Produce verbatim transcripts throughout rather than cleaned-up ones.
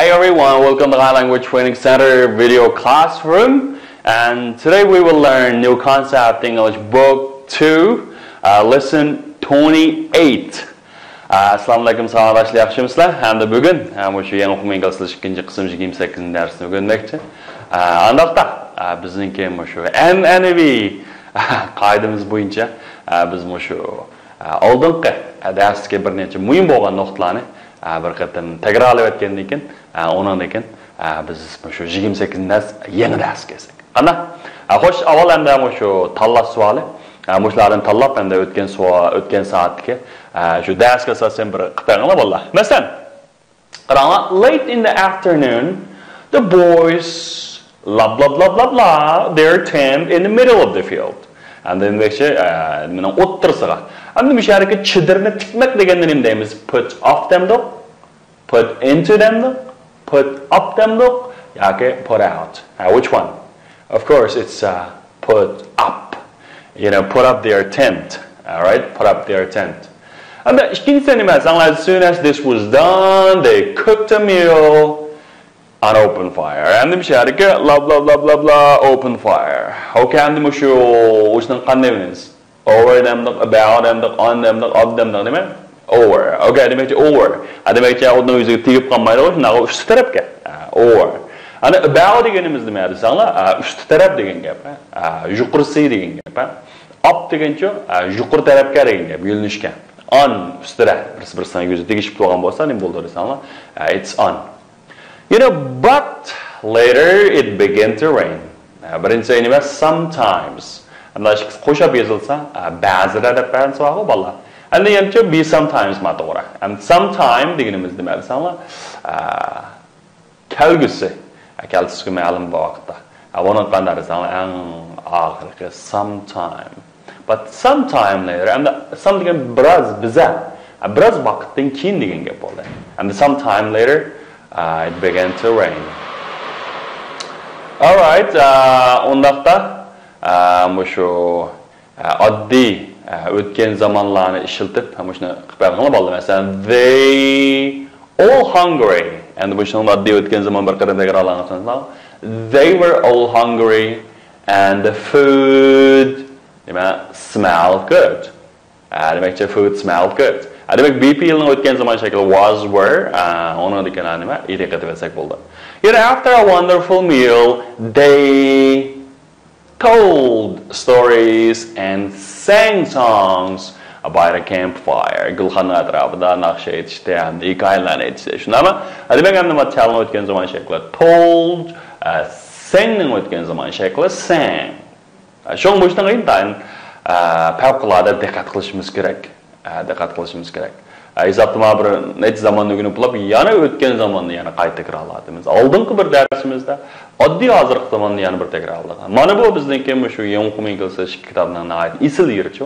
Hey everyone, welcome to High Language Training Center Video Classroom. And today we will learn new concept, English Book two, uh, Lesson twenty-eight. ئەسسالامۇ ئەلەيكۇم، ساۋاقداشلار، ياخشىمۇسىلەر؟ ھەمدە بۈگۈن، ھە، مۇشۇ يېڭى ئوقۇما ئىنگلىز تىلى ئىككىنچى قىسىم يىگىرمە سەككىزىنچى دەرسنى ئۆگەنمەكچى. ئە، ئانداقتا، ئە، بىزنىڭكى مۇشۇ ئەنئەنىۋى قائىدىمىز بويىچە، ئە، بىز مۇشۇ، ئە، ئالدىنقى، ئە، دەرستىكى بىر نەچچە مۇھىم بولغان نۇقتىلارنى، ئە، بىر قېتىم تەكرارلاپ ئۆتكەندىن كېيىن، ئە، ئۇنىڭدىن كېيىن، ئە، بىز مۇشۇ يىگىرمە سەككىزىنچى دەرس يېڭى دەرسكە كىرسەك. قانداق؟ ئە، خوش، ئاۋۋال ئەمدى مۇشۇ تاللاش سوئالى. ئە، مۇشۇلاردىن تاللاپ، ئەمدى ئۆتكەن سوئا-، ئۆتكەن سائەتتىكى، ئە، شۇ دەرسكە ئاساسەن بىر قىلىپ بېقىڭلار، بالىلار. مەسىلەن، قاراڭلار، late in the afternoon, the boys blah blah blah blah blah their tent in the middle of the field. ئەمدى دېمەكچى، ئە، نېمىنىڭ ئوتتۇرىسىغا. ئەمدى مۇشۇ يەردىكى چېدىرنى تىكمەك دېگەندە نېمە دەيمىز؟ Put up دەمدۇق، put into دەمدۇق، put up دەمدۇق ياكى put out. ئە، which one? Of course, it's, uh, put up. You know, put up their tent. All right, put up their tent. ئەمدى ئىككىنچىسى نېمە دېسەڭلار، as soon as this was done, they cooked a meal on open fire. ئەمدى مۇشۇ يەردىكى blah blah blah blah blah open fire. Okay, ئەمدى مۇشۇ ئۇچنىڭ قانداق دەيمىز؟ Over دەمدۇق، about دەمدۇق، on دەمدۇق، of دەمدۇق، نېمە؟ Over. Okay، دېمەكچى over. ھە، دېمەكچى ئوتنىڭ يۈزىگە تېگىپ قالمايدىغۇ، شۇنداقغۇ ئۈستى تەرەپكە. ھە، over. ئەنە about دېگىنىمىز نېمە دېسەڭلار؟ ھە، ئۈستى تەرەپ دېگەن گەپ. ھە، ھە، يۇقىرىسى دېگەن گەپ. ھە. Up دېگەنچۇ؟ ھە، يۇقىرى تەرەپكە دېگەن گەپ، يۆنىلىشكە. On ئۈستىدە، بىرسى بىرسىنىڭ يۈزى تېگىشىپ تۇرغان بولسا، نېمە بولىدۇ دېسەڭلار؟ ھە، it's on. You know, but later it began to rain. ھە، بىرىنچى نېمە؟ Sometimes. ئەمدى ئىككىسى قوشاپ يېزىلسا، ھە، بەزىدە دەپ بەرسە بارغۇ، بالىلار. ئەمدى يەنىچە be sometimes ما توغرا. ئەمدى sometime دېگىنىمىز نېمە دېسەڭلار؟ ھە، كەلگۈسى. ھە، كەلگۈسىگە مەلۇم بىر ۋاقىتتا. ھە، ئۇنىڭ قانداق دېسەڭلار، ئەڭ ئاخىرقى sometime. But sometime later، ئەمدى some دېگەن بىراز، بىزە. ھە، بىراز ۋاقىتتىن كېيىن دېگەن گەپ بولدى. ئەمدى sometime later، uh, it began to rain. Alright، ئە، ئۇنداقتا، ئە، مۇشۇ، ئە، ئاددىي، ئە، ئۆتكەن زامانلارنى ئىشلىتىپ، مۇشۇنى قىلىپ بەرگىنى بولدى. مەسىلەن، they all hungry. ئەمدى مۇشۇنىڭ ئاددىي ئۆتكەن زامان بىر قېتىم تەكرارلانغان. They were all hungry and the food، نېمە، smelled good. ئە، دېمەكچى، food smelled good. ئە، دېمەك، be پېئىلنىڭ ئۆتكەن زامان شەكلى was، were، ئە، ئۇنىڭدىكى نېمە، ئىدى قېتىۋەتسەك بولدى. You know, after a wonderful meal, they told stories and sang songs by the campfire. گۈلخانا ئەتراپىدا ناخشا ئېيتىشتى ھەمدە ھېكايىلەرنى ئېيتىشتى. شۇنداقمۇ؟ ئە، دېمەك، ئەمدى ما tell نىڭ ئۆتكەن زامان شەكلى told، ئە، sang نىڭ ئۆتكەن زامان شەكلى sang. شۇڭا مۇشۇنىڭغا ئىنتايىن، ئە، پەۋقۇلئاددە دىققەت قىلىشىمىز كېرەك. ئە، دىققەت قىلىشىمىز كېرەك. ئە، ھېسابتا مانا بىر نەچچە زاماننى ئۆگىنىپ بولۇپ، يەنە ئۆتكەن زاماننى يەنە قايتا تەكرارلاۋاتىمىز. ئالدىنقى بىر دەرسىمىزدە ئاددىي ھازىرقى زاماننى يەنە بىر تەكرارلىغان. مانا بۇ بىزنىڭكى مۇشۇ يېڭى ئوقۇما ئىنگلىز تىلى كىتابىنىڭ ناھايىتى ئېسىل يېرىچۇ.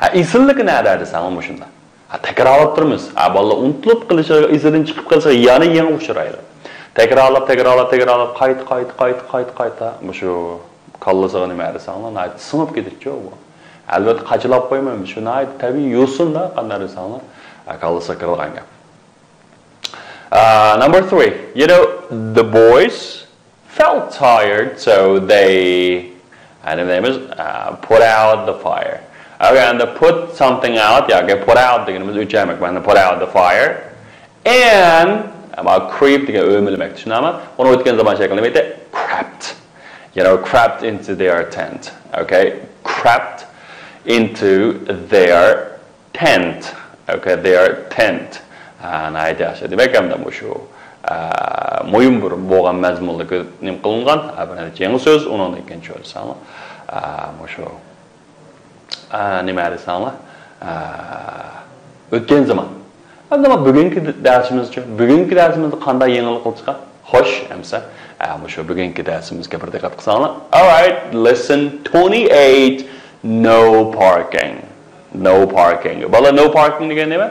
ئە، ئېسىللىكى نەدە دېسەڭ مۇشۇندا. ھە، تەكرارلاپ تۇرىمىز. ھە، بالىلار ئۇنتۇلۇپ قېلىشىغا، ئېسىدىن چىقىپ قېلىشىغا يەنە يېڭى ئۇچرايدۇ. تەكرارلاپ، تەكرارلاپ، تەكرارلاپ، قايتا، قايتا، قايتا، قايتا، قايتا. مۇشۇ كاللىسىغا نېمە دېسەڭلار، ناھايىتى سىڭىپ كېتىدىچۇ بۇ. ئەلۋەتتە، قاچىلاپ قويمايمىز. شۇ ناھايىتى تەبىئىي يوسۇندا، قانداق دېسەڭلار، ھە، كاللىسىغا كىرىدىغان گەپ. Uh, number three, you know, the boys felt tired, so they, and then uh, put out the fire. Okay, and the put something out, yeah, okay, put out دېگىنىمىز ئۆچۈرمەك. مانا put out the fire. And, ئەمما creep دېگەن ئۆمىلىمەك، چۈشىنەمۇ؟ ئۇنى ئۆتكەن زامان شەكلىنى ئېيتتى، crept. You know, crept into their tent. Okay, crept into their tent. Okay, their tent. ھە، ناھايىتى ياخشى. دېمەك، ئەمدى مۇشۇ، ئە، مۇھىم بىر بولغان مەزمۇنلۇق نېمە قىلىنغان، ئە، بىر نەچچە يېڭى سۆز، ئۇنىڭدىن كېيىن چۈشەنسەڭ، ئە، مۇشۇ، ئە، نېمە دېسەڭلار، ئە، ئۆتكەن زامان. ئەمدى بۈگۈنكى دەرسىمىزچۇ؟ بۈگۈنكى دەرسىمىزدە قانداق يېڭىلىق قىلىشقا؟ خوش، ئەمسە، ئە، مۇشۇ بۈگۈنكى دەرسىمىزگە بىر دىققەت قىلساڭلار. Alright, lesson twenty-eight, no parking. No parking. بالىلار، no parking دېگەن نېمە؟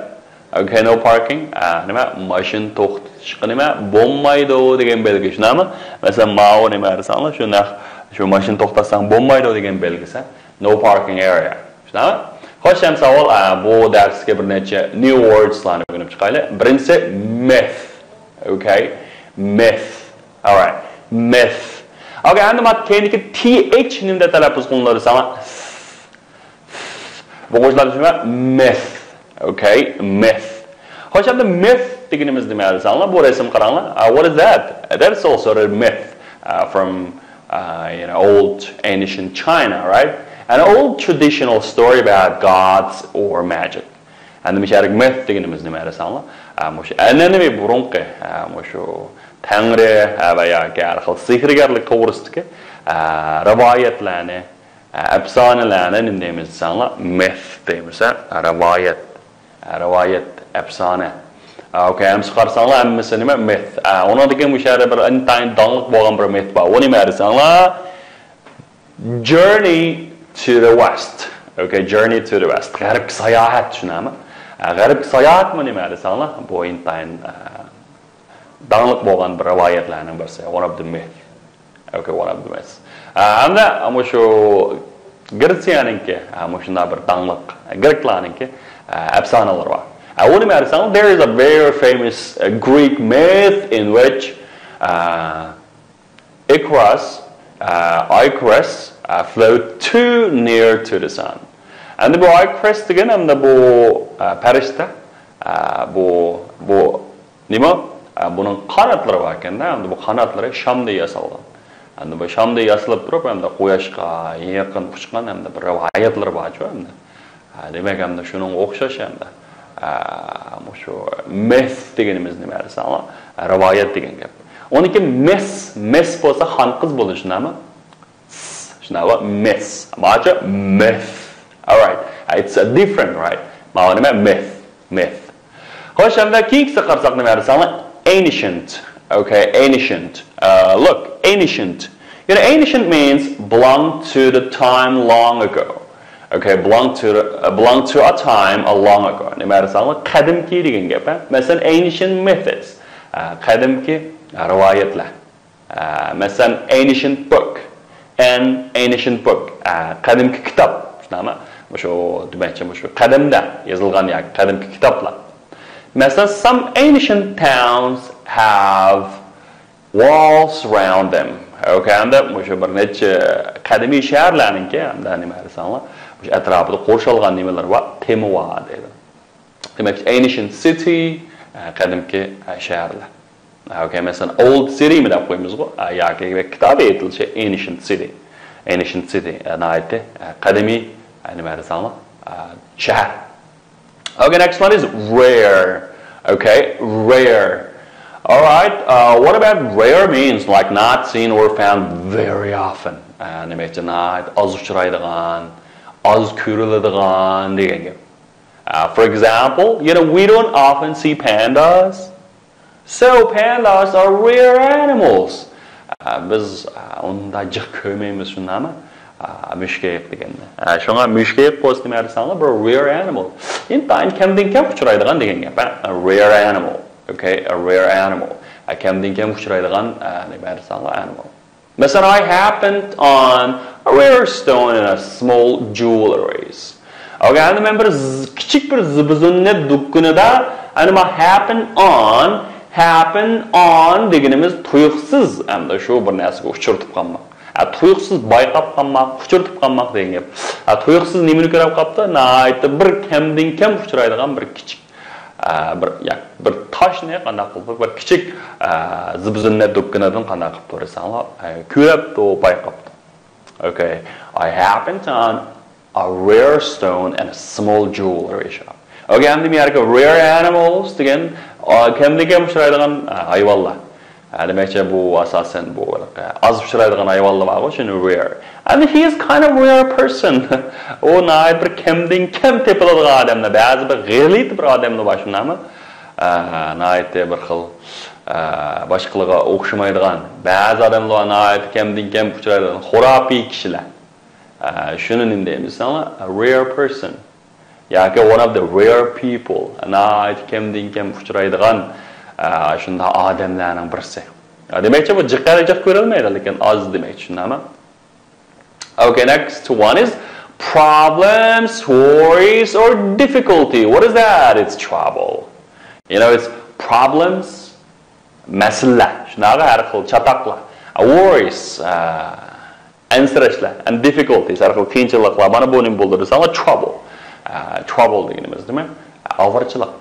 Okay, no parking. ئە، نېمە؟ ماشىنا توختىتىشقا نېمە؟ بولمايدۇ دېگەن بەلگە، شۇنداقمۇ؟ مەسىلەن، ماۋۇ نېمە دېسەڭلار، شۇ نەق، شۇ ماشىنا توختاتساڭ بولمايدۇ دېگەن بەلگىسى. No parking area. شۇنداقمۇ؟ خوش، ئەمسە ئاۋۋال، ئە، بۇ دەرسكە بىر نەچچە new words لارنى ئۆگىنىپ چىقايلى. بىرىنچىسى myth. Okay. Myth. Alright. Myth. Okay, ئەمدى مانا كەينىدىكى T H نېمىدە تەلەپپۇز قىلىنىدۇ دېسەڭلار؟ بۇ قوشۇلار شۇ myth. Okay, myth. خوش، ئەمدى myth دېگىنىمىز نېمە دېسەڭلار، بۇ رەسىم قاراڭلار. Uh, what is that? That's also a myth uh, from uh, you know, old ancient China, right? An old traditional story about gods or magic. ئەمدى مۇشۇ يەردىكى myth دېگىنىمىز نېمە دېسەڭلار؟ ئە، مۇشۇ ئەنئەنىۋى بۇرۇنقى، ئە، مۇشۇ تەڭرى، ئە، ۋە ياكى ھەر خىل سېھىرگەرلىك توغرىسىدىكى، ئە، رىۋايەتلەرنى، ئە، ئەپسانىلەرنى نېمە دەيمىز دېسەڭلار، myth دەيمىز، ئە، رىۋايەت، ئە، رىۋايەت، ئەپسانە. ئە، ئوكەي، ئەمسە قارىساڭلار ھەممىسى نېمە؟ Myth. ئە، ئۇنىڭدىن كېيىن مۇشۇ يەردە بىر ئىنتايىن داڭلىق بولغان بىر myth بار. ئۇ نېمە دېسەڭلار؟ Journey to the West. Okay, Journey to the West. غەربكە ساياھەت، چۈشىنەمۇ؟ ئە، غەربكە ساياھەتمۇ نېمە دېسەڭلار؟ بۇ ئىنتايىن، ئە، داڭلىق بولغان بىر رىۋايەتلەرنىڭ بىرسى. One of the myth. Okay, one of the myths. ئە، ھەمدە مۇشۇ گرېتسىيەنىڭكى، ئە، مۇشۇنداق بىر داڭلىق، گرېكلارنىڭكى، ئە، ئەپسانىلىرى بار. ئە، ئۇ نېمە دېسەڭلار؟ There is a very famous uh, Greek myth in which uh, Icarus, uh, Icarus uh, flew too near to the sun. ئەمدى بۇ ئايكرىس دېگەن ئەمدى بۇ ئە، پەرىشتە، ئە، بۇ، بۇ نېمە؟ ئە، بۇنىڭ قاناتلىرى بار ئىكەن-دە، ئەمدى بۇ قاناتلىرى شامدىن ياسالغان. ئەمدى بۇ شامدىن ياسىلىپ تۇرۇپ، ئەمدى قۇياشقا يېقىن ئۇچقان ئەمدى بىر رىۋايەتلىرى بارچۇ ئەمدى. ئە، دېمەك، ئەمدى شۇنىڭغا ئوخشاش ئەمدى. ئە، مۇشۇ myth دېگىنىمىز نېمە دېسەڭلار؟ ئە، رىۋايەت دېگەن گەپ. ئۇنىڭكى مىس، مىس بولسا خانقىز بولىدۇ، شۇنداقمۇ؟ شۇنداقمۇ؟ Miss. ماچۇ؟ Myth. Alright. It's a different, right? ماۋۇ نېمە؟ Myth. Myth. خوش، ئەمدى كېيىنكىسىگە قارىساق نېمە دېسەڭلار؟ Ancient. Okay, ancient. Uh, look, ancient. You know, ancient means belong to the time long ago. Okay, belong to, uh, belong to a time a long ago. نېمە دېسەڭلار؟ قەدىمكى دېگەن گەپ، ھە؟ مەسىلەن، ancient myths. ئە، قەدىمكى، ئە، رىۋايەتلەر. ئە، مەسىلەن، ancient book. An ancient book. ئە، قەدىمكى كىتاب. شۇنداقمۇ؟ مۇشۇ، دېمەكچى، مۇشۇ قەدىمدە يېزىلغان ياكى قەدىمكى كىتابلار. مەسىلەن، some ancient towns have walls round them. Okay, ئەمدى مۇشۇ بىر نەچچە قەدىمىي شەھەرلەرنىڭكى، ئەمدى نېمە دېسەڭلار، مۇشۇ ئەتراپىدا قورشالغان نېمىلىرى بار، تېمى بار دەيدۇ. دېمەك، ancient city، ئە، قەدىمكى، ئە، شەھەرلەر. ئە، ئوكەي، مەسىلەن، old city مۇ دەپ قويىمىزغۇ؟ ئە، ياكى كىتابى ئېيتىلىشى ancient city. Ancient city، ئە، ناھايىتى، ئە، قەدىمىي، ئە، نېمە دېسەڭلار، ئە، شەھەر. Okay, next one is rare. Okay, rare. All right, uh, what about rare means like not seen or found very often? ئە، نېمە ئۈچۈن؟ ناھايىتى ئاز ئۇچرايدىغان، ئاز كۆرۈلىدىغان دېگەن گەپ. Uh, for example, you know, we don't often see pandas. So pandas are rare animals. Uh, بىز، uh, ئۇنداق جىق كۆرمەيمىز، شۇنداقمۇ؟ Uh, مۈشۈكەيىق دېگەندە. Uh, شۇڭا مۈشۈكەيىق بولسا نېمە دېسەڭلار، بىر rare animal. ئىنتايىن كەمدىن كەم ئۇچرايدىغان دېگەن گەپ. Uh, a rare animal. Okay, a rare animal. Uh, كەمدىن كەم ئۇچرايدىغان، uh, نېمە دېسەڭلار، animal. مەسىلەن، I happened on a rare stone in a small jewelry. ئەگەر مەن بىر ز-، كىچىك بىر زىبۇزىننەت دۇكىنىدا، ئەنە ما happen on، happen on دېگىنىمىز تۇيۇقسىز، ئەمدى شۇ بىر نەرسىگە ئۇچرىتىپ قالماق. ئە، تۇيۇقسىز بايقاپ قالماق، ئۇچرىتىپ قالماق دېگەن گەپ. ئە، تۇيۇقسىز نېمىنى كۆرۈپ قاپتۇ؟ ناھايىتى بىر كەمدىن كەم ئۇچرايدىغان بىر كىچىك ئە، بىر، يا، بىر تاشنى قانداق قىلىپ، بىر كىچىك، ئە، زىبۇزىننەت دۇكىنىدىن قانداق قىلىپتۇ دېسەڭلار، ئە، كۆرۈپتۇ، بايقاپتۇ. Okay, I happened on a rare stone and a small jewelry shop. Okay, ئەمدى بۇ يەرگە rare animals دېگەن، ئا، كەمدىن كەم ئۇچرايدىغان، ئە، ھايۋانلار. ھە، دېمەكچى، بۇ ئاساسەن بۇ، ئاز ئۇچرايدىغان ھايۋانلار بارغۇ، شۇنى rare. And he is kind of rare person. ئۇ ناھايىتى بىر كەمدىن كەم تېپىلىدىغان ئادەملەر، بەزى بىر غەلىتە بىر ئادەملەر بار، شۇنداقمۇ؟ ئە، ناھايىتى بىر خىل، ئە، باشقىلارغا ئوخشىمايدىغان، بەزى ئادەملەر بار، ناھايىتى كەمدىن كەم ئۇچرايدىغان خۇراپىي كىشىلەر. ئە، شۇنى نېمە دەيمىز دېسەڭلار، a rare person. ياكى one of the rare people، ناھايىتى كەمدىن كەم ئۇچرايدىغان، ئە، شۇنداق ئادەملەرنىڭ بىرسى. ئە، دېمەكچى، بۇ جىق ھەرە جىق كۆرۈلمەيدۇ، لېكىن ئاز دېمەكچى، شۇنداقمۇ؟ Okay, next one is problems, worries, or difficulty. What is that? It's trouble. You know, it's problems, مەسىلىلەر، شۇنداقلا ھەر خىل چاتاقلار، worries، ئەنسىرەشلەر، and difficulties، ھەر خىل قىيىنچىلىقلار، مانا بۇ نېمە بولىدۇ دېسەڭلار، trouble. Trouble دېگىنىمىز نېمە؟ ئاۋارىچىلىق،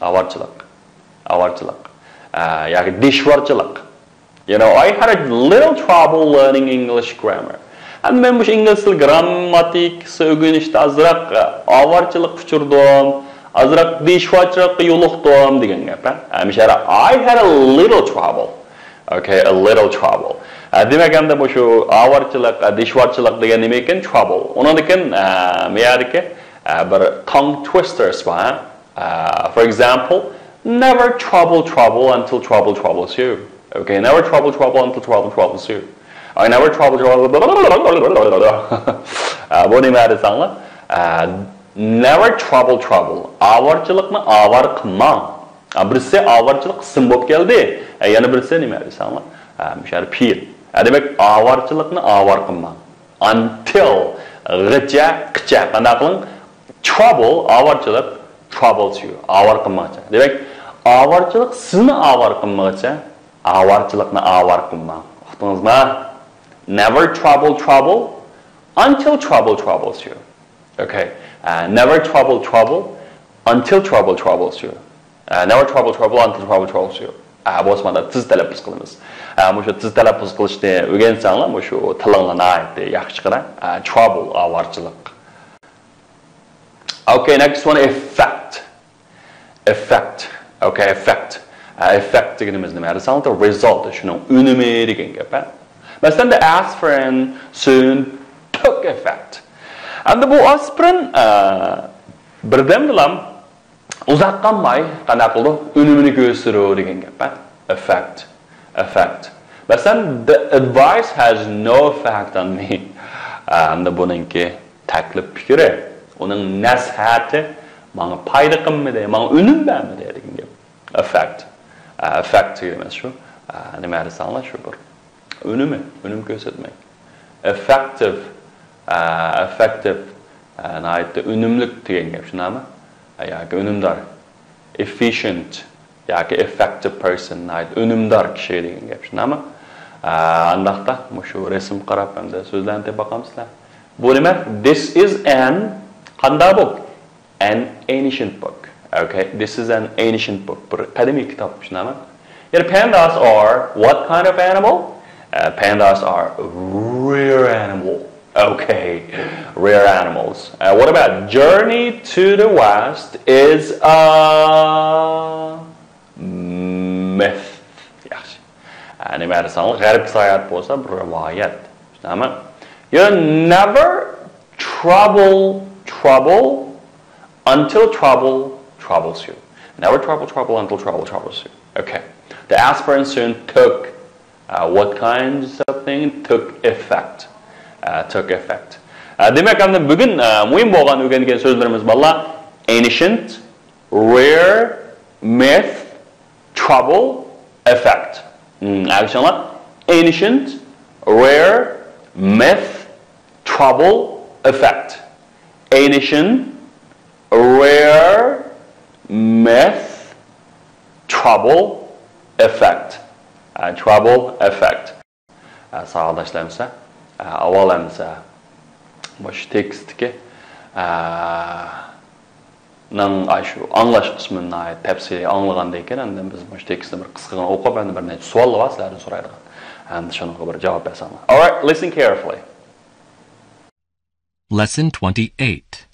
ئاۋارىچىلىق، ئاۋارىچىلىق ياكى دىشۋارچىلىق. You know, I had a little trouble learning English grammar. ئەمدى مەن مۇشۇ ئىنگلىز تىل گرامماتىكىسى ئۆگىنىشتە ئازراق ئاۋارىچىلىققا ئۇچرىدىم، ئازراق دىشۋارچىلىققا يولۇقتۇم دېگەن گەپ. ھە، مۇشۇ يەردە I had a little trouble. Okay, a little trouble. ئە، دېمەك، ئەمدى مۇشۇ ئاۋارىچىلىق، ئە، دىشۋارچىلىق دېگەن نېمە ئىكەن؟ Trouble. ئۇنىڭدىن كېيىن، ئە، مۇ يەردىكى، ئە، بىر tongue twisters بار. ئە، for example, never trouble trouble until trouble troubles you. Okay, never trouble trouble until trouble troubles you. I never trouble trouble. ئە، بۇ نېمە دېسەڭلار؟ ئە، never trouble trouble. ئاۋارىچىلىقنى ئاۋارە قىلماڭ. ئا، بىرسى ئاۋارىچىلىق ئىسىم بولۇپ كەلدى. ئە، يەنە بىرسى نېمە دېسەڭلار؟ ئە، مۇشۇ يەردە پېئىل. ئە، دېمەك، ئاۋارىچىلىقنى ئاۋارە قىلماڭ. Until، غىچە، قىچە. قانداق قىلىڭ؟ Trouble، ئاۋارىچىلىق، troubles you، ئاۋارە قىلمىغىچە. دېمەك، ئاۋارىچىلىق سىزنى ئاۋارە قىلمىغىچە، ئاۋارىچىلىقنى ئاۋارە قىلماڭ. ئۇقتىڭىزمۇ؟ Never trouble trouble until trouble troubles you. Okay. ئە، never trouble trouble until trouble troubles you. ئە، never trouble trouble until trouble troubles you. ئە، بولسا مانا تېز تەلەپپۇز قىلىمىز. ئە، مۇشۇ تېز تەلەپپۇز قىلىشنى ئۆگەنسەڭلار، مۇشۇ تىلىڭلار ناھايىتى ياخشى چىقىدۇ. ئە، trouble، ئاۋارىچىلىق. Okay, next one, effect. Effect. Okay, effect. ئە، effect دېگىنىمىز نېمە؟ دېسەڭلار، result، شۇنىڭ ئۈنۈمى دېگەن گەپ، ھە؟ مەسىلەن، the aspirin soon took effect. ئەمدى بۇ ئاسپىرىن، ئە، بىردەمدىلا ئۇزاق قالماي قانداق قىلىدۇ؟ ئۈنۈمىنى كۆرسىتىدۇ دېگەن گەپ، ھە؟ Effect. Effect. مەسىلەن، the advice has no effect on me. ئەمدى بۇنىڭكى تەكلىپ پىكرى، ئۇنىڭ نەسىھەتى ماڭا پايدا قىلمىدى، ماڭا ئۈنۈم بەرمىدى دېگەن گەپ. Effect. ئە، effect دېگىنىمىز شۇ. ئە، نېمە دېسەڭلار، شۇ بىر ئۈنۈمى، ئۈنۈم كۆرسەتمەك. Effective. ئە، effective. ئە، ناھايىتى ئۈنۈملۈك دېگەن گەپ، شۇنداقمۇ؟ ئە، ياكى ئۈنۈمدار. Efficient ياكى effective person، ناھايىتى ئۈنۈمدار كىشى دېگەن گەپ، شۇنداقمۇ؟ ئە، ئانداقتا مۇشۇ رەسىمگە قاراپ ئەمدى سۆزلەرنى تېپىپ باقامسىلەر. بۇ نېمە؟ This is an، قانداق بۇ؟ An ancient book. Okay, this is an ancient book. بىر قەدىمىي كىتاب، شۇنداقمۇ؟ Your pandas are what kind of animal? Uh, pandas are rare animal. Okay, rare animals. Uh, what about Journey to the West is a myth. ياخشى. ئە، نېمە دېسەڭلار، غەربكە ساياھەت بولسا بىر رىۋايەت. شۇنداقمۇ؟ You never trouble trouble until trouble troubles you. Never trouble trouble until trouble troubles you. Okay. The aspirin soon took, uh, what kinds of thing took effect? Uh, took effect. ئە، دېمەك، ئەمدى بۈگۈن، ئە، مۇھىم بولغان ئۆگەنگەن سۆزلىرىمىز بالىلار، ancient, rare, myth, trouble, effect. ئەگىشىڭلار. Ancient, rare, myth, trouble, effect. Ancient, rare, myth, trouble, effect. ئە، trouble, effect. ئە، ساۋاقداشلار ئەمىسە، ئە، ئاۋۋال ئەمىسە مۇشۇ تېكىستتىكى، ئە، نىڭ ئاشۇ ئاڭلاش قىسمىنى ناھايىتى تەپسىلىي ئاڭلىغاندىن كېيىن، ئاندىن بىز مۇشۇ تېكىستنى بىر قىسقىغىنا ئوقۇپ، ئەمدى بىر نەچچە سوئاللار بار سىلەردىن سورايدىغان. ئەمدى شۇنىڭغا بىر جاۋاب بەرسەڭلار. All right, listen carefully. Lesson twenty-eight.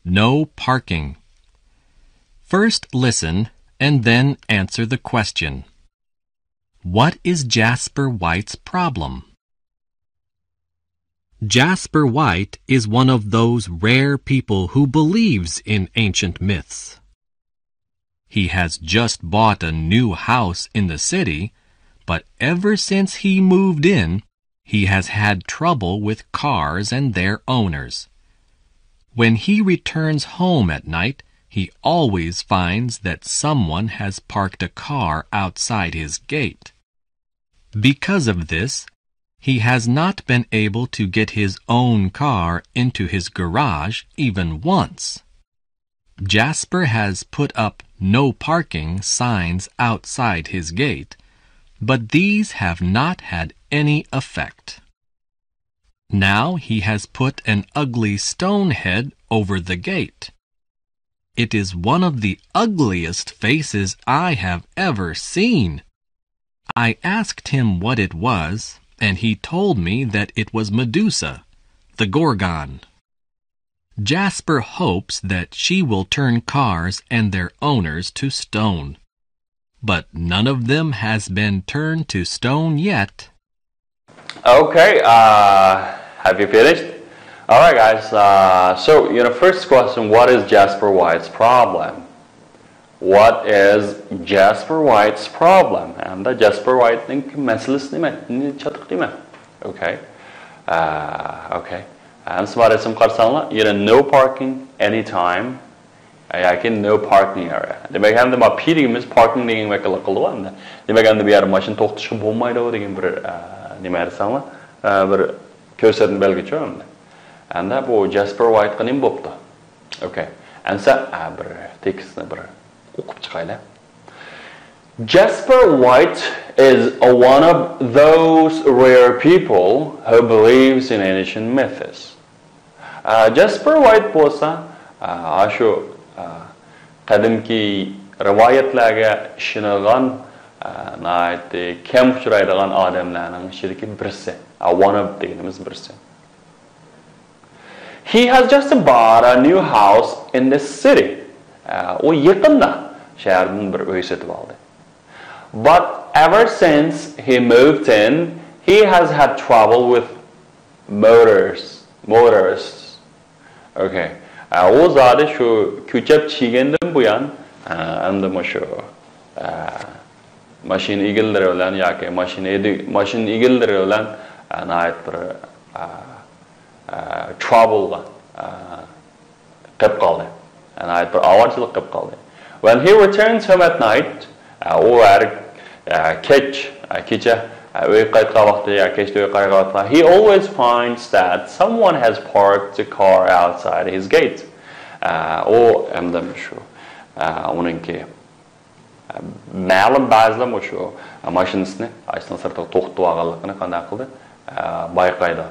No parking. First listen and then answer the question. What is Jasper White's problem? Jasper White is one of those rare people who believes in ancient myths. He has just bought a new house in the city, but ever since he moved in, he has had trouble with cars and their owners. When he returns home at night, he always finds that someone has parked a car outside his gate. Because of this, he has not been able to get his own car into his garage even once. Jasper has put up no parking signs outside his gate, But these have not had any effect. Now he has put an ugly stone head over the gate. It is one of the ugliest faces I have ever seen. I asked him what it was, and he told me that it was Medusa, the Gorgon. Jasper hopes that she will turn cars and their owners to stone. But none of them has been turned to stone yet. Okay, uh, have you finished? All right, guys. Uh, so, you know, first question: what is Jasper White's problem? What is Jasper White's problem? Hamda Jasper White'ning masalasi nima? Ne chatiq nima? Okay. Uh, okay. Hamda resim qarasanglar, you know, no parking anytime. Yoki no parking area. Demak, endi ma P deganimiz parking degan vakillik qildi endi. Demak, endi bu yer mashina to'xtatishga bo'lmaydi degan bir, a, nima desanglar, a, bir ko'rsatma belgichu endi. Endi bu Jasper White'ga nima bo'pti? Okay. Endi a, bir tekstni bir o'qib chiqaylik. Jasper White is one of those rare people who believes in ancient myths. Jasper White bo'lsa, a, shu, a, qadimki rivoyatlarga ishonadigan, a, nihoyatda kam uchraydigan odamlarning ichidagi birisi. A, one of deganimiz birisi. He has just bought a new house in the city. A, u yaqinda shahardan bir uy sotib oldi. But ever since he moved in, he has had trouble with motors, motorists. Okay. A, u zodi shu ko'chib chiqqandan buyon, a, endi shu, a, mashina egalari bilan yoki mashina edi-, mashina egalari bilan, a, nihoyat bir, a, a, troublega, a, qilib qoldi. Nihoyat bir avariyachilik qilib qoldi. When he returns home at night, a, u har, a, kech, a, kecha, a, uyga qaytgan vaqtida, ya kechda uyga qaytgan vaqtida, he always finds that someone has parked the car outside his gate. A, u hamda shu, a, uningki, a, ma'lum ba'zilar shu, a, mashinasini ashuni sirtiga to'xtatib olganligini qanday qildi? A, bayqaydi.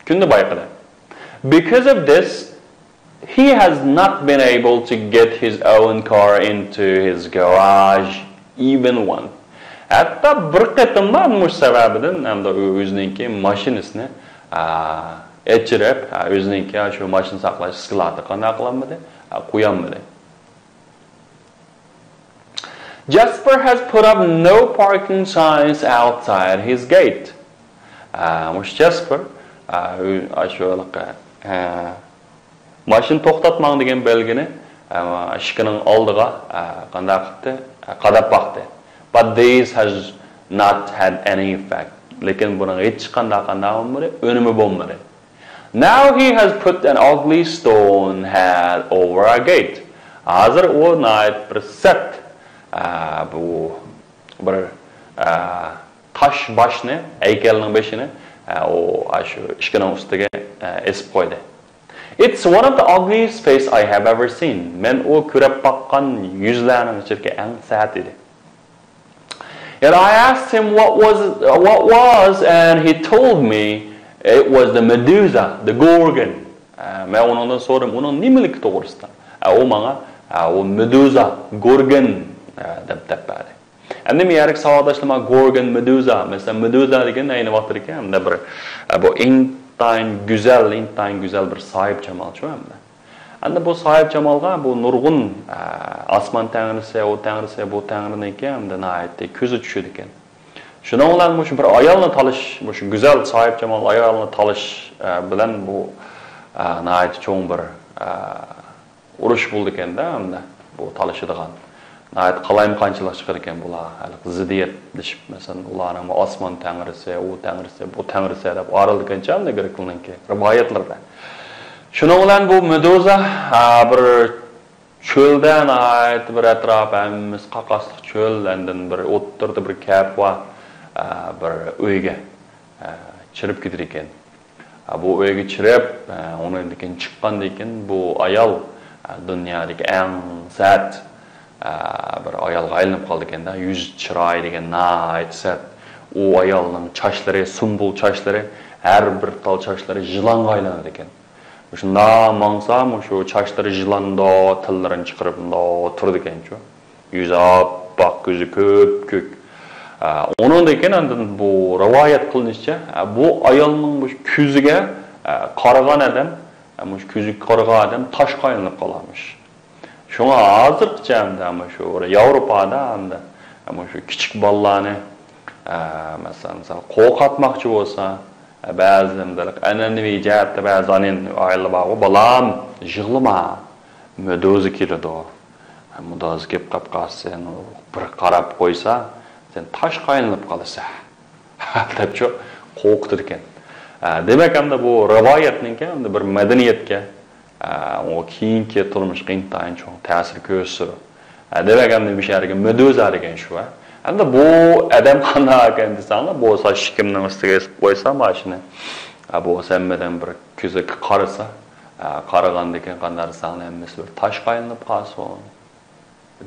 Kunda bayqadı. Because of this, he has not been able to get his own car into his garage even once. Hatto bir qatimlar mush sababidan hamda u o'zininki mashinasini, a, echirib, a, o'zininki shu mashina saqlash skladi qanday qilolmadi, a, qo'yolmadi. Jasper has put up no parking signs outside his gate. Mush Jasper shu mashina to'xtatmang degan belgini ishkining oldiga qanday qilibdi? Qadab baqdi. But this has not had any effect. Lekin buning hech qanday qanday bo'lmadi, unumi bo'lmadi. Now he has put an ugly stone head over a gate. Hozir u nihoyat bir sat, a, bu bir, a, tosh boshni, haykalning boshini, a, u, a, shu ishkining ustiga, a, esib qo'ydi. It's one of the ugliest face I have ever seen. Men u ko'rib boqqan yuzlarning ichidagi eng sati edi. And I asked him what was, what was, and he told me it was the Medusa, the Gorgon. Ә, мен оныңдан сордым, оның немелікі тоғырыстан? Ә, ол маңа, ә, ол Медуза, Горгон, ә, деп, деп бәрі. Әнде мен әрік сауалдашлама Горгон, Медуза. Мәселен, Медуза деген әйні вақыт екен, әнде бір, ә, бұл интайн güzel, интайн güzel бір сайып чамалчы әнде. Әнде бұл сайып чамалға бұл нұрғын, ә, асман тәңірісі, о тәңірісі, бұл тәңірінікі әнде наайты көзі түшеді екен. Шуның bilan мушу bir ayolni talish, мушу güzel, sohibjamol ayolni talish, e, bilan bu, e, nihoyat cho'ng bir, e, urush bo'ldi ekanda, hamda bu talishadigan nihoyat qalaymaqonchilik chiqar ekan bular, hali ziddiyatlashib, masalan, ularning osmon tangirisi, u tangirisi, bu tangirisi deb ayrilgancha hamda griklarningki rivoyatlarda. Shuning bilan bu Meduza, e, bir چۆلدە ناھايىتى بىر ئەتراپ ھەممىسى قاقاسلىق چۆل، ئاندىن بىر ئوتتۇرىدا بىر كەپە بار، ئە، بىر ئۆيگە، ئە، چىرىپ كېتىدىكەن. ئە، بۇ ئۆيگە چىرىپ، ئە، ئۇنىڭدىن كېيىن چىققاندىن كېيىن بۇ ئايال، ئە، دۇنيادىكى ئەڭ سەت، ئە، بىر ئايالغا ئايلىنىپ قالىدىكەن-دە، يۈز چىرايى دېگەن ناھايىتى سەت. ئۇ ئايالنىڭ چاچلىرى، سۇمبۇل چاچلىرى، ھەر بىر تال چاچلىرى يىلانغا ئايلىنىدىكەن. شۇنداق ماڭسا، مۇشۇ چاچلىرى يىلاندا تىللىرىنى چىقىرىپ، مۇنداق تۇرىدىكەنچۇ. يۈزى ئاپئاق، كۆزى كۆپكۆك. ئە، ئۇنىڭدىن كېيىن ئاندىن بۇ رىۋايەت قىلىنىشىچە، ئە، بۇ ئايالنىڭ مۇشۇ كۆزىگە، ئە، قارىغان ئادەم، ئە، مۇشۇ كۆزىگە قارىغان ئادەم تاشقا ئايلىنىپ قالارمىش. شۇڭا ھازىرغىچە ئەمدى مۇشۇ ياۋروپادا ئەمدى مۇشۇ كىچىك بالىلارنى، ئە، مەسىلەن، مىسال، قورقۇتماقچى بولسا، ئە، بەزى ئەمدى ئەنئەنىۋى جەھەتتە بەزى ئانا ئائىلىلەر بارغۇ، «بالام، يىغلىما، مېدۇزا كېلىدۇ. مېدۇزا كېلىپ قاپ قالسا، سەن بىر قاراپ قويسا، سەن تاشقا ئايلىنىپ قالىسەن.» دەپچۇ، قورقۇتىدىكەن. ئە، دېمەك، ئەمدى بۇ رىۋايەتنىڭكى ئەمدى بىر مەدەنىيەتكە، ئە، ئۇ كېيىنكى تۇرمۇشقا ئىنتايىن چوڭ تەسىر كۆرسىتىدۇ. ئە، دېمەك، ئەمدى مۇشۇ يەرگە مېدۇزا دېگەن شۇ، ھە. ئەمدى بۇ ئادەم قانداق ئىكەن دېسەڭلار، بولسا ئىشىكىمنىڭ ئۈستىگە ئېسىپ قويسا ماشىنا، ئە، بولسا ھەممىدىن بىر كۆزىگە قارىسا، ئە، قارىغاندىن كېيىن قانداق دېسەڭلار، ھەممىسى بىر تاشقا ئايلىنىپ قالسۇن.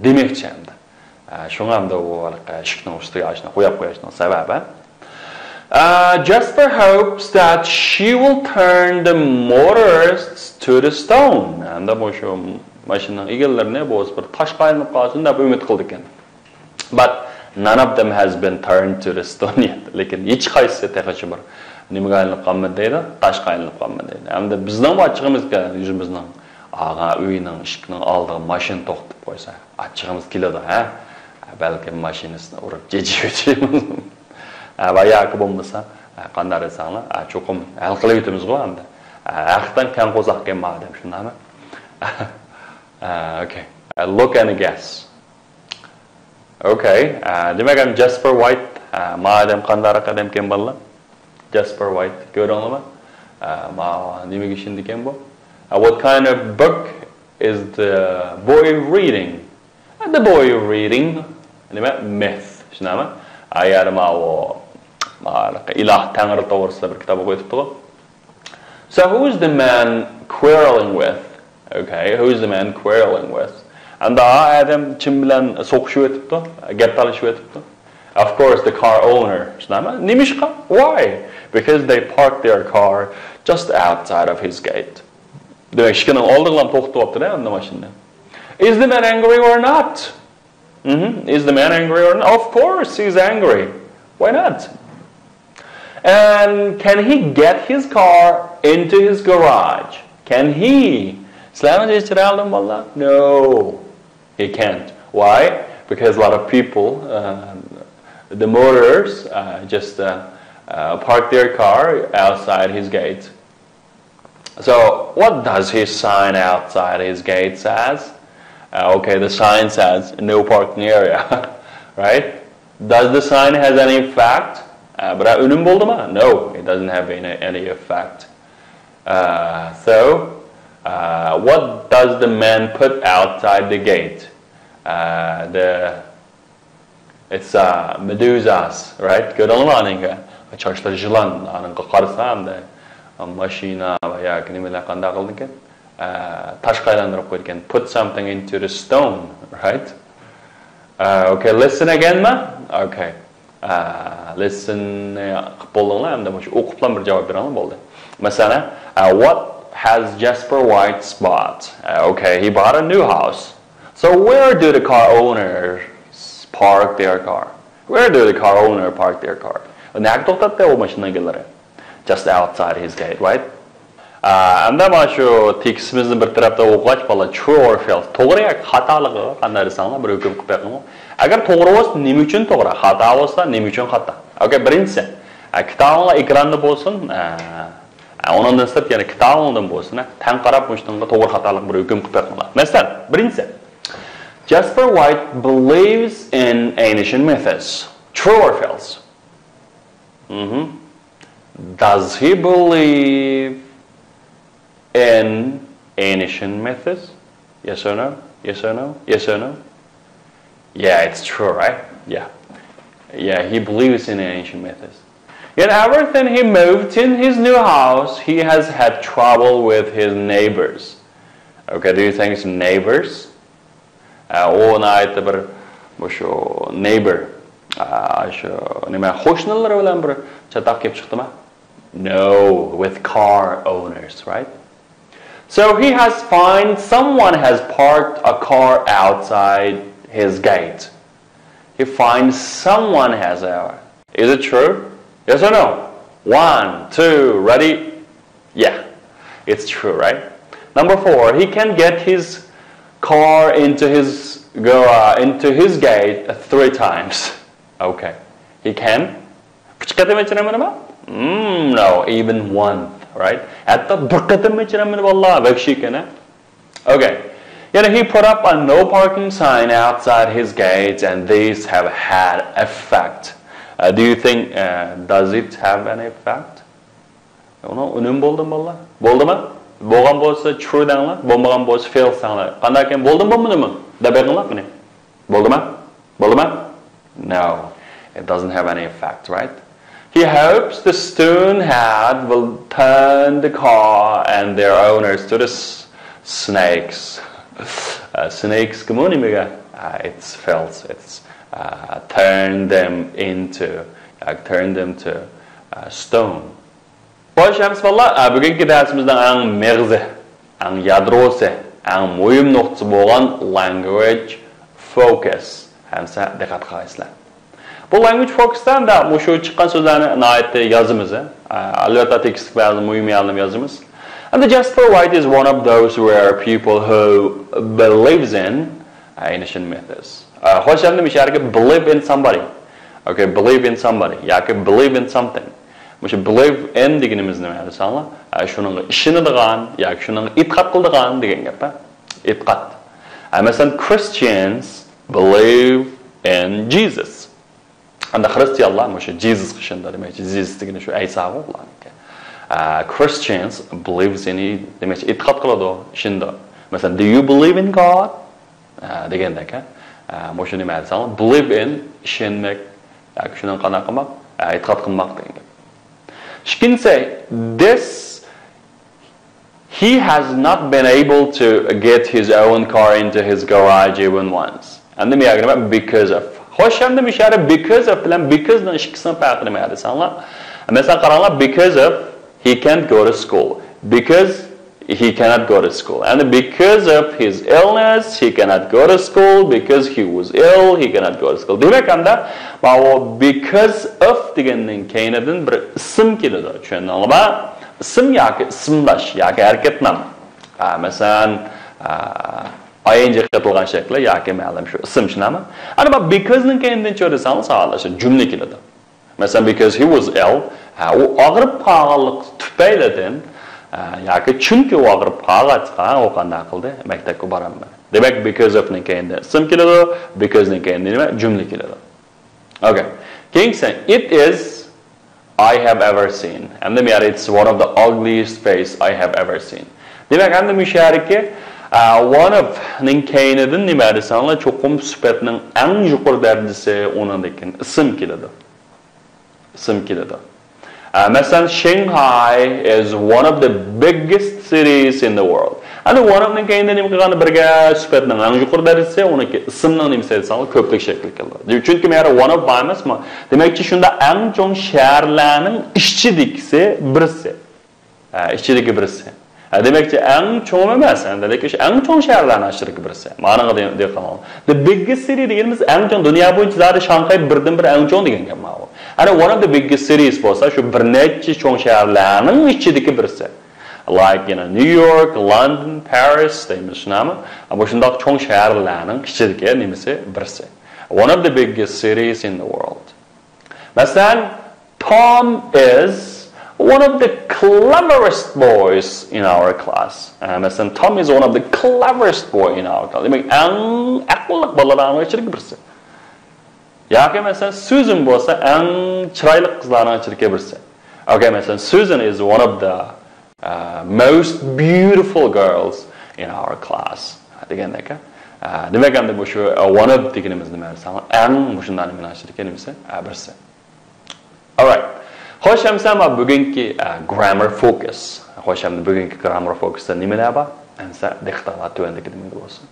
دېمەكچى ئەمدى. ئە، شۇڭا ئەمدى ئۇ ھېلىقى ئىشىكنىڭ ئۈستىگە ئاشۇنى قويۇپ قويۇشنىڭ سەۋەبى. ئە، Jasper hopes that she will turn the motorists to the stone. ئەمدى بۇ شۇ ماشىنىنىڭ ئىگىلىرىنى بولسا بىر تاشقا ئايلىنىپ قالسۇن دەپ ئۈمىد قىلىدىكەن. But none of them has been turned to the stone yet. لېكىن ھېچقايسىسى تېخىچە بىر نېمىگە ئايلىنىپ قالمىدى دەيدۇ، تاشقا ئايلىنىپ قالمىدى دەيدۇ. ئەمدى بىزنىڭمۇ ئاچچىقىمىز كېلىدۇ، يۈزىمىزنىڭ ئاغا ئۆينىڭ ئىشىكىنىڭ ئالدىغا ماشىنا توختىتىپ قويسا، ئاچچىقىمىز كېلىدۇ، ھە؟ بەلكىم ماشىنىسىنى ئۇرۇپ جېجىۋېتىمىز. ھە، ۋە ياكى بولمىسا، ھە، قانداق دېسەڭلار، ھە، چوقۇم ھەل قىلىۋېتىمىزغۇ ئەمدى. ھە، ھەقىقەتەن كەڭ قورساقكەن ما ئادەم، شۇنداقمۇ؟ ھە، ئوكەي. ھە، look and guess. ئوكەي. ھە، دېمەك، ئەمدى جاسپېر ۋايت، ھە، ما ئادەم قانداقراق ئادەمكەن بالىلار؟ جاسپېر ۋايت، كۆردۈڭلارمۇ؟ ئە، ما نېمىگە ئىشىنىدىكەن بۇ؟ ئە، what kind of book is the boy reading? The boy reading نېمە؟ Myth، شۇنداقمۇ؟ ئە، يەنى ماۋۇ، ما، ئىلاھ تەڭرى توغرىسىدا بىر كىتاب ئوقۇۋېتىپتىغۇ. So who is the man quarreling with? Okay, who is the man quarreling with? ئەمدى ئادەم كىم بىلەن سوقۇشۇۋېتىپتۇ؟ گەپ تالىشىۋېتىپتۇ؟ Of course, the car owner. شۇنداقمۇ؟ نېمىشقا؟ Why? Because they parked their car just outside of his gate. دېمەك، ئىشىكىنىڭ ئالدىغىلا توختىتىۋاپتۇ-دە ئەمدى ماشىنىنى. Is the man angry or not? Mm-hmm. Is the man angry or not? Of course he's angry. Why not? And can he get his car into his garage? Can he? سىلەرنىڭ جېشىرالدىم بالىلار. No, he can't. Why? Because a lot of people, uh, the motorers, uh, just uh, uh, park their car outside his gate. So what does his sign outside his gate says? Uh, okay, the sign says no parking area, right? Does the sign has any effect? Uh, but ۈنۈم بولدىمۇ? No, it doesn't have any, any effect. Uh, so, uh, what does the man put outside the gate? Uh, the It's uh, medusas, right? كۆردۈڭلارمۇ ئانىڭغا؟ چاچلىرى يىلان، ئانىڭغا قارىسا ئەمدى ماشىنا ۋە ياكى نېمىلەر قانداق قىلىدىكەن؟ ئە، تاشقا ئايلاندۇرۇپ قويىدىكەن. Put something into the stone, right? ئە، okay, listen again ما؟ Okay. ئە، listen نى قىلىپ بولدۇڭلار، ئەمدى مۇشۇ ئوقۇپلا بىر جاۋاب بېرىڭلار بولدى. مەسىلەن، ئە، what has Jasper White bought? ئە، okay, he bought a new house. So where do the car owners park their car? Where do the car owner park their car? نەگە توختاتتى ئۇ ماشىنا ئىگىلىرى؟ Just outside his gate, right? ئەمدى مانا شۇ تېكىستىمىزنى بىر تەرەپتە ئوقۇغاچ بالا، true or false، توغرا ياكى خاتالىقىغا قانداق دېسەڭلار بىر ھۆكۈم قىلىپ بېقىڭلار. ئەگەر توغرا بولسا نېمە ئۈچۈن توغرا، خاتا بولسا نېمە ئۈچۈن خاتا. Okay, بىرىنچىسى، ئە، كىتابىڭلار ئېكراندا بولسۇن. ئە، ئە، ئۇنىڭدىن سىرت يەنە كىتابىڭلاردىن بولسۇن، ئە، تەڭ قاراپ مۇشۇنىڭغا توغرا خاتالىق بىر ھۆكۈم قىلىپ بېقىڭلار. مەسىلەن، بىرىنچىسى، Jasper White believes in ancient myths. True or false? Mm-hmm. Does he believe in ancient myths? Yes or no? Yes or no? Yes or no? Yeah, it's true, right? Yeah. Yeah, he believes in ancient myths. Yet ever since he moved in his new house, he has had trouble with his neighbors. Okay, do you think it's neighbors? ئە، ئۇ ناھايىتى بىر، مۇشۇ، neighbor، ئە، شۇ نېمە، قوشنىلىرى بىلەن بىر چاتاق كېلىپ چىقتىما؟ No, with car owners, right? So he has find someone has parked a car outside his gate. He finds someone has a. Is it true? Yes or no? One, two, ready? Yeah, it's true, right? Number four, he can get his car into his garage, into his gate three times. Okay, he can. ئۈچ قېتىم ئۆچۈرەمدىما? Mm, no, even one, right? ھەتتا بىر قېتىم ئۆچۈرەمدى، باللا، ۋەھشىي ئىكەن. Okay. يەنە he put up a no parking sign outside his gate and these have had effect. Uh, do you think, uh, does it have an effect? ئۇنىڭ ئۈنۈمى بولدىمۇ، باللا؟ بولدىما؟ بولغان بولسا true دەڭلار، بولمىغان بولسا false دەڭلار. قانداق ئىكەن، بولدىمۇ، بولمىدىمۇ؟ دەپ بېقىڭلار مېنى. بولدىما؟ بولدىما؟ No, it doesn't have any effect, right? He hopes the stone head will turn the car and their owners to the s- snakes. Uh, snakes كىمۇ نېمىگە؟ Uh, it's false. It's, uh, turn them into, uh, turn them to, uh, stone. خوش، ئەمىسە باللا، ئە، بۈگۈنكى دەرسىمىزنىڭ ئەڭ مېغىزى، ئەڭ يادروسى، ئەڭ مۇھىم نۇقتىسى بولغان language focus. ئەمىسە دىققەت قىلغايسىلەر. بۇ language focusتا ئەمدى مۇشۇ چىققان سۆزلەرنى ناھايىتى يازىمىز، ئە، ئەلۋەتتە تېكىستلىك بەزى مۇھىم يەرلەرنى يازىمىز. And Jasper White is one of those rare people who believes in ancient myths. ئە، خوش، ئەمدى مۇشۇ يەرگە believe in somebody. Okay, believe in somebody ياكى believe in something. مۇشۇ believe in دېگىنىمىز نېمە دېسەڭلار؟ ئە، شۇنىڭغا ئىشىنىدىغان ياكى شۇنىڭغا ئېتىقاد قىلىدىغان دېگەن گەپ، ھە؟ ئېتىقاد. ئە، مەسىلەن، Christians believe in Jesus. ئەمدى خرىستىيانلار مۇشۇ جېزۇسقا ئىشىنىدۇ، دېمەكچى، جېزۇس دېگىنى شۇ ئەيساغۇ ئۇلارنىڭكى. ئە، Christians believes in، دېمەكچى، ئېتىقاد قىلىدۇ، ئىشىنىدۇ. مەسىلەن، do you believe in God؟ ئە، دېگەندەك، ھە؟ ئە، مۇشۇ نېمە دېسەڭلار، believe in، ئىشەنمەك، ياكى شۇنىڭ قانداق قىلماق، ئە، ئېتىقاد قىلماق دېگەن گەپ. ئىككىنچىسى، this, he has not been able to get his own car into his garage even once. ئەمدى مۇ يەرگە نېمە؟ Because of. خوش، ئەمدى مۇشۇ يەردە because of بىلەن because نىڭ ئىككىسىنىڭ پەرقى نېمە دېسەڭلار؟ مەسىلەن، قاراڭلار، because of he can't go to school. Because he cannot go to school. And because of his illness, he cannot go to school. Because he was ill, he cannot go to school. دېمەك، ئەمدى ماۋۇ because of دېگەننىڭ كەينىدىن بىر ئىسىم كېلىدۇ. چۈشەندىڭلارمۇ؟ ئىسىم ياكى ئىسىمداش ياكى ھەرىكەت نام. ئا، مەسىلەن، ئا، I N G قېتىلغان شەكلى ياكى مەلۇم شۇ ئىسىم شۇنداقمۇ؟ ئەنە بۇ because نىڭ كەينىدىن چۈشۈرسەڭلار ساۋاتلاشقان جۈملە كېلىدۇ. مەسىلەن، because he was ill، ھە، ئۇ ئاغرىپ قالغانلىقى تۈپەيلىدىن، ھە، ياكى چۈنكى ئۇ ئاغرىپ قالغاچقا، ئۇ قانداق قىلدى؟ مەكتەپكە بارالمىدى. دېمەك، because of نىڭ كەينىدە ئىسىم كېلىدۇ، because نىڭ كەينىدە نېمە؟ جۈملە كېلىدۇ. Okay. كېيىنكىسى، it is I have ever seen. ئەمدى مۇ يەردە it's one of the ugliest face I have ever seen. دېمەك، ئەمدى مۇشۇ يەردىكى، ئە، one of نىڭ كەينىدىن نېمە دېسەڭلار، چوقۇم سۈپەتنىڭ ئەڭ يۇقىرى دەرىجىسى، ئۇنىڭدىن كېيىن ئىسىم كېلىدۇ. ئىسىم كېلىدۇ. ئە، مەسىلەن، Shanghai is one of the biggest cities in the world. ئەنە one of نىڭ كەينىدە نېمە قىلغاندا بىرگە سۈپەتنىڭ ئەڭ يۇقىرى دەرىجىسى، ئۇنىڭكى ئىسىمنىڭ نېمىسى دېسەڭلار، كۆپلۈك شەكلى كېلىدۇ. چۈنكى مۇ يەردە one of بار ئەمەسمۇ؟ دېمەكچى، شۇنداق ئەڭ چوڭ شەھەرلەرنىڭ ئىچىدىكىسى بىرسى. ھە، ئىچىدىكى بىرسى. ھە، دېمەكچى، ئەڭ چوڭ ئەمەس، ئەمدى لېكىن شۇ ئەڭ چوڭ شەھەرلەرنىڭ ئىچىدىكى بىرسى. مانىڭغا دى-، دىققەت قىلىڭ. The biggest city دېگىنىمىز ئەڭ چوڭ، دۇنيا بويىچە زادى شاڭخەي بىردىنبىر ئەڭ چوڭ دېگەن گەپ ماۋۇ. ئەنە one of the biggest cities بولسا شۇ بىر نەچچە چوڭ شەھەرلەرنىڭ ئىچىدىكى بىرسى. Like, you know, New York, London, Paris دەيمىز شۇنداقمۇ؟ مۇشۇنداق چوڭ شەھەرلەرنىڭ ئىچىدىكى نېمىسى بىرسى. One of the biggest cities in the world. مەسىلەن، Tom is one of the cleverest boys in our class. ئە، مەسىلەن، Tom is one of the cleverest boy in our class. دېمەك، ئەڭ ئەقىللىق بالىلارنىڭ ئىچىدىكى بىرسى. ياكى مەسىلەن، Susan بولسا ئەڭ چىرايلىق قىزلارنىڭ ئىچىدىكى بىرسى. Okay, مەسىلەن، Susan is one of the, uh, most beautiful girls in our class. دېگەندەك، ئە، دېمەك، ئەمدى بۇ شۇ، ئە، one of دېگىنىمىز نېمە دېسەڭ، ئەڭ مۇشۇنداق نېمىنىڭ ئىچىدىكى نېمىسى؟ ئە، بىرسى. Alright. خوش، ئەمسە ما بۈگۈنكى، ئە، grammar focus. خوش، ئەمدى بۈگۈنكى grammar focusتا نېمىلەر بار؟ ئەمسە دىققىتىڭلار تۆۋەندىكىدە مەندە بولسۇن.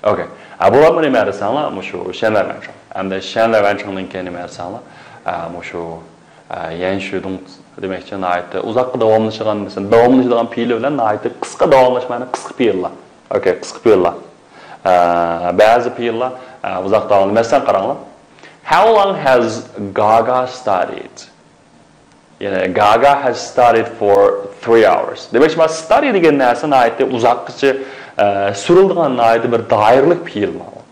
ئوكەي. ھە، بۇلارمۇ نېمە دېسەڭلار، مۇشۇ شەنلەۋەنچىڭ. ھەمدە شەنلەۋەنچىڭنىڭكى نېمە دېسەڭلار، ھە، مۇشۇ، ھە، يەنشۈدۇڭ دېمەكچى، ناھايىتى ئۇزاققا داۋاملىشىدىغان، مەسىلەن، داۋاملىشىدىغان پېئىل بىلەن ناھايىتى قىسقا داۋاملىشىدىغان قىسقا پېئىللار. ئوكەي، قىسقا پېئىللار. ھە، بەزى پېئىللار، ھە، ئۇزاق داۋاملىشىدۇ. مەسىلەن، قاراڭلار. How long has Gaga studied? يەنى Gaga has studied for three hours. دېمەكچى، مانا study دېگەن نەرسە ناھايىتى ئۇزاققىچە، ئە، سۈرۈلىدىغان ناھايىتى بىر دائىرىلىك پېئىل بار.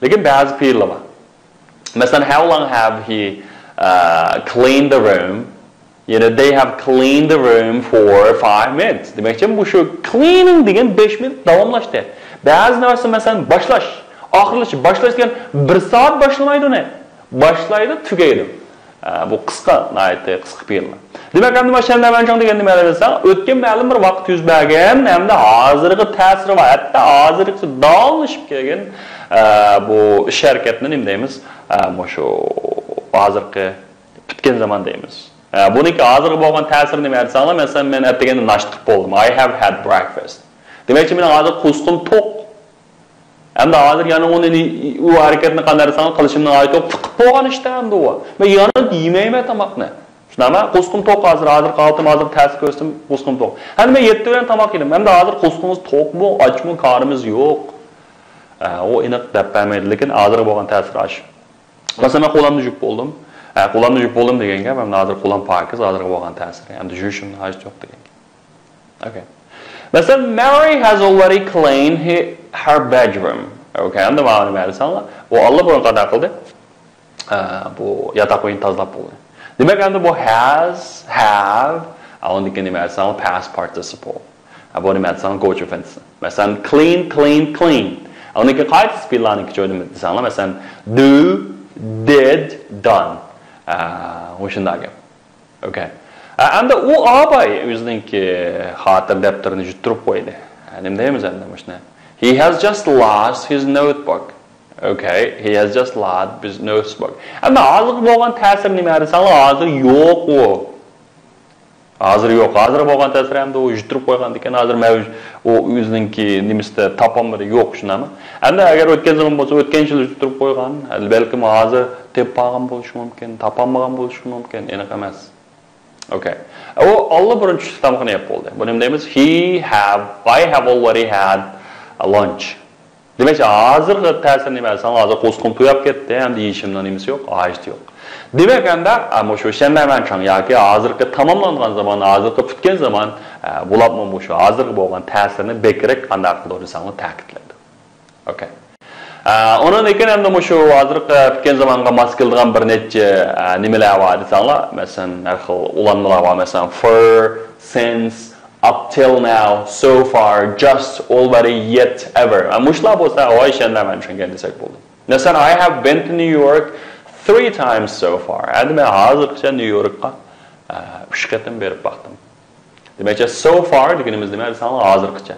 لېكىن بەزى پېئىللار بار. مەسىلەن، how long have he, ئە، cleaned the room? يەنى they have cleaned the room for five minutes. دېمەكچى، بۇ شۇ cleaning دېگەن بەش مىنۇت داۋاملاشتى. بەزى نەرسە، مەسىلەن، باشلاش. ئاخىرلىشىش، باشلاش دېگەن بىر سائەت باشلىمايدۇ ئۇنى. باشلايدۇ، تۈگەيدۇ. ئە، بۇ قىسقا، ناھايىتى قىسقا پېئىل. دېمەك، ئەمدى مانا شەنلەۋەنچىڭ دېگەن نېمە دېسەڭ، ئۆتكەن مەلۇم بىر ۋاقىت يۈز بەرگەن ھەمدە ھازىرغا تەسىرى بار، ھەتتا ھازىرغىچە داۋاملىشىپ كەلگەن، ئە، بۇ ئىش ھەرىكەتنى نېمە دەيمىز؟ ئە، مۇشۇ ھازىرقى پۈتكەن زامان دەيمىز. ئە، بۇنىڭكى ھازىرغا بولغان تەسىرى نېمە دېسەڭلار، مەسىلەن، مەن ئەتىگەندە ناشتا قىلىپ بولدۇم. I have had breakfast. دېمەكچى، مېنىڭ ھازىر قورسىقىم توق. ئەمدى ھازىر يەنە ئۇنى، ئۇ ھەرىكەتنى قانداق دېسەڭلار، قىلىشىمنىڭ ھاجىتى يوق. قىلىپ بولغان ئىشتا ئەمدى ئۇ. مەن يەنە يېمەيمەن تاماقنى. شۇنداقمۇ؟ قورسىقىم توق ھازىر، ھازىرقى ھالىتىم، ھازىر تەسىر كۆرسىتىم، قورسىقىم توق. ھەمدە مەن يەتتە بىلەن تاماق يېدىم. ئەمدى ھازىر قورسىقىمىز توقمۇ، ئاچمۇ، كارىمىز يوق. ئە، ئۇ ئېنىق دەپ بەرمەيدۇ، لېكىن ھازىرغا بولغان تەسىرى ئاشۇ. مەسىلەن، مەن قولامنى يۇيۇپ بولدۇم. ئە، قولامنى يۇيۇپ بولدۇم دېگەن گەپ، ئەمدى ھازىر قولام پاكىز، ھازىرغا بولغان تەسىرى. ئەمدى يۇيۇشۇمنىڭ ھاجىتى يوق دېگەن گەپ. ئوكەي. مەسىلەن، Mary has already cleaned he-, her bedroom. ئوكەي، ئەمدى مانا نېمە دېسەڭلار، ئۇ ئاللىبۇرۇن قانداق قىلدى؟ ئە، بۇ ياتاق ئۆيىنى تازىلاپ بولدى. دېمەك، ئەمدى بۇ has، have، ئە، ئۇندىكى نېمە دېسەڭلار، past participle. ئە، بۇ نېمە دېسەڭلار، go to infinity. مەسىلەن، clean، cleaned، cleaned. ئە، ئۇندىكى قايسى پېئىللارنىڭكى نېمە دېسەڭلار، مەسىلەن، do، did، done. ئە، مۇشۇنداق گەپ. ئوكەي. ئە، ئەمدى ئۇ ئاباي ئۆزىنىڭكى خاتىرە دەپتىرىنى يۈتتۈرۈپ قويدى. ئە، نېمە دەيمىز ئەمدى مۇشۇنى؟ He has just lost his notebook. ئوكەي. He has just lost his notebook. ئەمدى ھازىرغا بولغان تەسىرى نېمە دېسەڭلار، ھازىر يوق ئۇ. ھازىر يوق. ھازىر بولغان تەسىرى ئەمدى ئۇ يۈتتۈرۈپ قويغاندىكىن، ھازىر مەۋج-، ئۇ ئۆزىنىڭكى نېمىسىدە تاپالمىدى، يوق، شۇنداقمۇ؟ ئەمدى ئەگەر ئۆتكەن زامان بولسا، ئۆتكەن يىل يۈتتۈرۈپ قويغان، بەلكىم ھازىر تېپىپ قالغان بولۇشى مۇمكىن، تاپالمىغان بولۇشى مۇمكىن، ئېنىق ئەمەس. ئوكەي. ئۇ ئاللىبۇرۇن چۈشلۈك تامىقىنى يەپ بولدى. بۇنى نېمە دەيمىز؟ He have، I have already had a lunch. دېمەكچى، ھازىرقى تەسىر نېمە دېسەڭ، ھازىر قورسىقىم توياپ كەتتى، ئەمدى يېيىشىمنىڭ نېمىسى يوق، ھاجىتى يوق. دېمەك، ئەمدى، ئە، مۇشۇ شەنلەۋەنچاڭ ياكى ھازىرقى تاماملانغان زامان، ھازىرقى پۈتكەن زامان، ئە، بۇلارمۇ مۇشۇ ھازىرقى بولغان تەسىرنى بەكرەك قانداق قىلىدۇ دېسەڭلار، تەكىتلەيدۇ. ئوكەي. ئە، ئۇنىڭدىن كېيىن ئەمدى مۇشۇ ھازىرقى پۈتكەن زامانغا ماس كېلىدىغان بىر نەچچە، ئە، نېمىلەر بار دېسەڭلار، مەسىلەن، ھەر خىل ئۇلانمىلار بار، مەسىلەن، for، since، up till now، so far، just، already، yet، ever. ئە، مۇشۇلار بولسا، ۋاي، شەنلەۋەنچاڭ دېسەك بولدى. مەسىلەن، I have been to New York three times so far. ئەمدى مەن ھازىرغىچە نيۇ يوركقا، ئە، ئۈچ قېتىم بېرىپ باقتىم. دېمەكچى، so far دېگىنىمىز نېمە دېسەڭلار، ھازىرغىچە.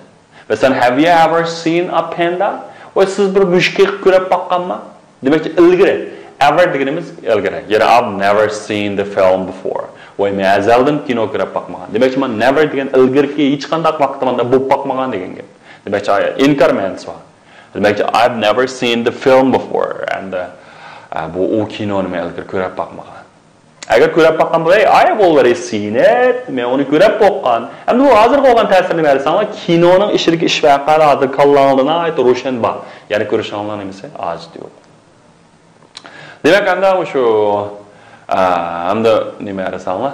مەسىلەن، have you ever seen a panda؟ ۋاي، سىز بىر مۈشۈك كۆرۈپ باققانما؟ دېمەكچى، ئىلگىرى. Ever دېگىنىمىز ئىلگىرى. يەنى، I've never seen the film before. ۋاي، مەن ئەزەلدىن كىنو كۆرۈپ باقمىغان. دېمەكچى، مانا never دېگەن ئىلگىرىكى ھېچقانداق ۋاقىتتا مانداق بولۇپ باقمىغان دېگەن گەپ. دېمەكچى، ئىنكار مەنىسى بار. دېمەكچى، I've never seen the film before. ئەمدى، ئە، بۇ، ئۇ كىنونى مەن ئىلگىرى كۆرۈپ باقمىغان. ئەگەر كۆرۈپ باققان بولسا، I have already seen it. مەن ئۇنى كۆرۈپ باققان. ئەمدى بۇ ھازىر بولغان تەسىرى نېمە دېسەڭلار، كىنونىڭ ئىچىدىكى ئىش ۋەقەلەر ھازىر كاللاڭلاردا ناھايىتى روشەن بار. يەنى كۆرۈشۈڭلارنىڭ نېمىسى؟ ھاجىتى يوق. دېمەك، ئەمدى مۇشۇ، ئە، ئەمدى نېمە دېسەڭلار،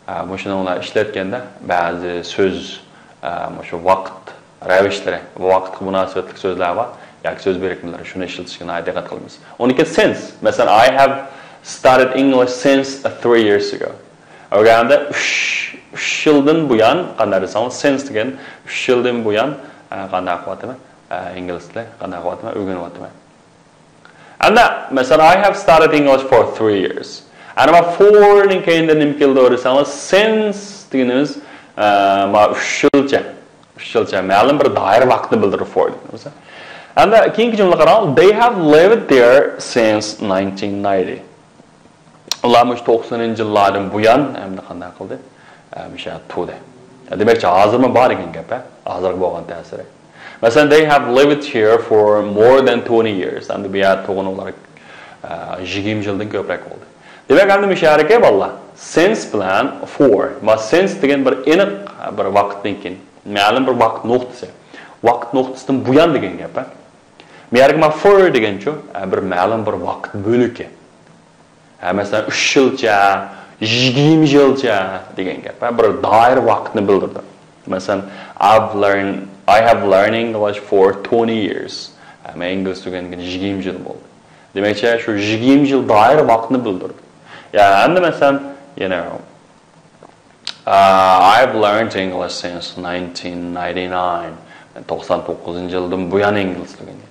ئە، مۇشۇنىڭ بىلەن ئىشلەتكەندە بەزى سۆز، ئە، مۇشۇ ۋاقىت رەۋىشلىرى، ۋاقىتقا مۇناسىۋەتلىك سۆزلەر بار ياكى سۆز بىرىكمىلىرى، شۇنى ئىشلىتىشكە ناھايىتى دىققەت قىلىمىز. ئۇنىڭ كېيىن since، مەسىلەن، I have started English since three years ago. ئۆگەندە ئۈچ، ئۈچ يىلدىن بۇيان، قانداق دېسەڭلار، since دېگەن ئۈچ يىلدىن بۇيان، ئە، قانداق قىلىۋاتىمەن؟ ئە، ئىنگلىز تىلى، قانداق قىلىۋاتىمەن؟ ئۆگىنىۋاتىمەن. ئەمدى، مەسىلەن، I have started English for three years. ئەنە ما for نىڭ كەينىدە نېمە كېلىدۇ دېسەڭلار، since دېگىنىمىز، ئە، ما ئۈچ يىلچە، ئۈچ يىلچە مەلۇم بىر دائىرە ۋاقىتنى بىلدۈرىدۇ for دېگىنىمىز. ئەمدى كېيىنكى جۈملە قاراڭ، they have lived there since nineteen ninety. ئۇلار مۇشۇ توقسىنىنچى يىللاردىن بۇيان ئەمدى قانداق قىلدى؟ ئە، مۇشۇ يەردە تۇردى. دېمەكچى، ھازىرمۇ بار دېگەن گەپ، ھە؟ ھازىرغا بولغان تەسىرى. مەسىلەن، they have lived here for more than twenty years. ئەمدى بۇ يەردە تۇرغىنى ئۇلار، ئە، يىگىرمە يىلدىن كۆپرەك بولدى. دېمەك، ئەمدى مۇشۇ يەردىكى بالىلار، since بىلەن for. ما since دېگەن بىر ئېنىق بىر ۋاقىتتىن كېيىن، مەلۇم بىر ۋاقىت نۇقتىسى. ۋاقىت نۇقتىسىدىن بۇيان دېگەن گەپ، ھە؟ بۇ يەردىكى ما for دېگەنچۇ، ئە، بىر مەلۇم بىر ۋاقىت بۆلىكى. ھە، مەسىلەن، ئۈچ يىلچە، يىگىرمە يىلچە دېگەن گەپ. ھە، بىر دائىرە ۋاقىتنى بىلدۈرىدۇ. مەسىلەن، I've learned, I have learned English for twenty years. ھە، مەن ئىنگلىز ئۆگەنگىلى يىگىرمە يىل بولدى. دېمەكچى، شۇ يىگىرمە يىل دائىرە ۋاقىتنى بىلدۈرىدۇ. يا، ئەمدى مەسىلەن، you know, uh, I've learned English since nineteen ninety-nine. مەن توقسان توققۇزىنچى يىلدىن بۇيان ئىنگلىز ئۆگەنگەن.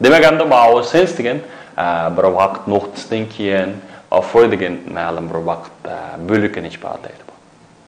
دېمەك، ئەمدى ماۋۇ since دېگەن، ئە، بىر ۋاقىت نۇقتىسىدىن كېيىن، ئە، for دېگەن مەلۇم بىر ۋاقىت، ئە، بۆلىكىنى ئىپادىلەيدۇ.